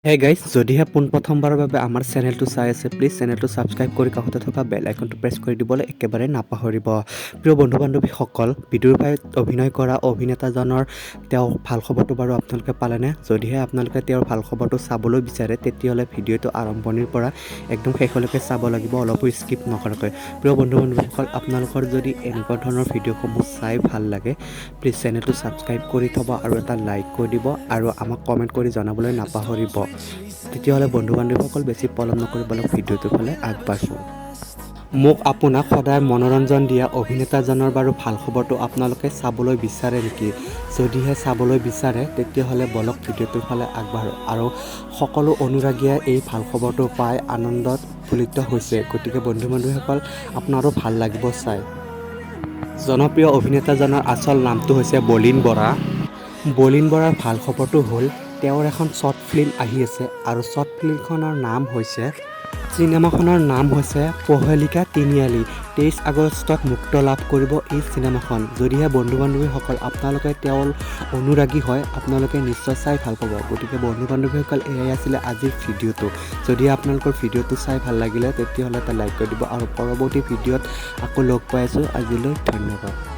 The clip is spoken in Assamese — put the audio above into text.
হে গাইজ, যদিহে পোনপ্ৰথমবাৰৰ বাবে আমাৰ চেনেলটো চাই আছে, প্লিজ চেনেলটো ছাবস্ক্ৰাইব কৰি কাষতে থকা বেল আইকনটো প্ৰেছ কৰি দিবলৈ একেবাৰে নাপাহৰিব। প্ৰিয় বন্ধু বান্ধৱীসকল, বিদুৰভাইত অভিনয় কৰা অভিনেতাজনৰ তেওঁ ভাল খবৰটো বাৰু আপোনালোকে পালেনে? যদিহে আপোনালোকে তেওঁৰ ভাল খবৰটো চাবলৈ বিচাৰে, তেতিয়াহ'লে ভিডিঅ'টো আৰম্ভণিৰ পৰা একদম শেষলৈকে চাব লাগিব, অলপো স্কিপ নকৰাকৈ। প্ৰিয় বন্ধু বান্ধৱীসকল, আপোনালোকৰ যদি এনেকুৱা ধৰণৰ ভিডিঅ'সমূহ চাই ভাল লাগে, প্লিজ চেনেলটো ছাবস্ক্ৰাইব কৰি থ'ব আৰু এটা লাইক কৰি দিব আৰু আমাক কমেণ্ট কৰি জনাবলৈ নাপাহৰিব। তেতিয়াহ'লে বন্ধু বান্ধৱীসকল, বেছি পলম নকৰি বলক ভিডিঅ'টোৰ ফালে আগবাঢ়োঁ। মোক আপোনাক সদায় মনোৰঞ্জন দিয়া অভিনেতাজনৰ বাৰু ভাল খবৰটো আপোনালোকে চাবলৈ বিচাৰে নেকি? যদিহে চাবলৈ বিচাৰে, তেতিয়াহ'লে বলক ভিডিঅ'টোৰ ফালে আগবাঢ়োঁ। আৰু সকলো অনুৰাগীয়ে এই ভাল খবৰটো পাই আনন্দত উৎফুল্লিত হৈছে। গতিকে বন্ধু বান্ধৱীসকল, আপোনাৰো ভাল লাগিব চাই। জনপ্ৰিয় অভিনেতাজনৰ আচল নামটো হৈছে বলীন বৰা। বলীন বৰাৰ ভাল খবৰটো হ'ল, তেওঁৰ এখন শ্বৰ্ট ফিল্ম আহি আছে আৰু শ্বৰ্ট ফিল্মখনৰ নাম হৈছে, চিনেমাখনৰ নাম হৈছে প্ৰহেলিকা তিনিআলি। 23 আগষ্টত মুক্তি লাভ কৰিব এই চিনেমাখন। যদিহে বন্ধু বান্ধৱীসকল, আপোনালোকে তেওঁৰ অনুৰাগী হয়, আপোনালোকে নিশ্চয় চাই ভাল পাব। গতিকে বন্ধু বান্ধৱীসকল, এয়াই আছিলে আজিৰ ভিডিঅ'টো। যদি আপোনালোকৰ ভিডিঅ'টো চাই ভাল লাগিলে, তেতিয়াহ'লে এটা লাইক কৰি দিব আৰু পৰৱৰ্তী ভিডিঅ'ত আকৌ লগ পাই আছোঁ। আজিলৈ ধন্যবাদ।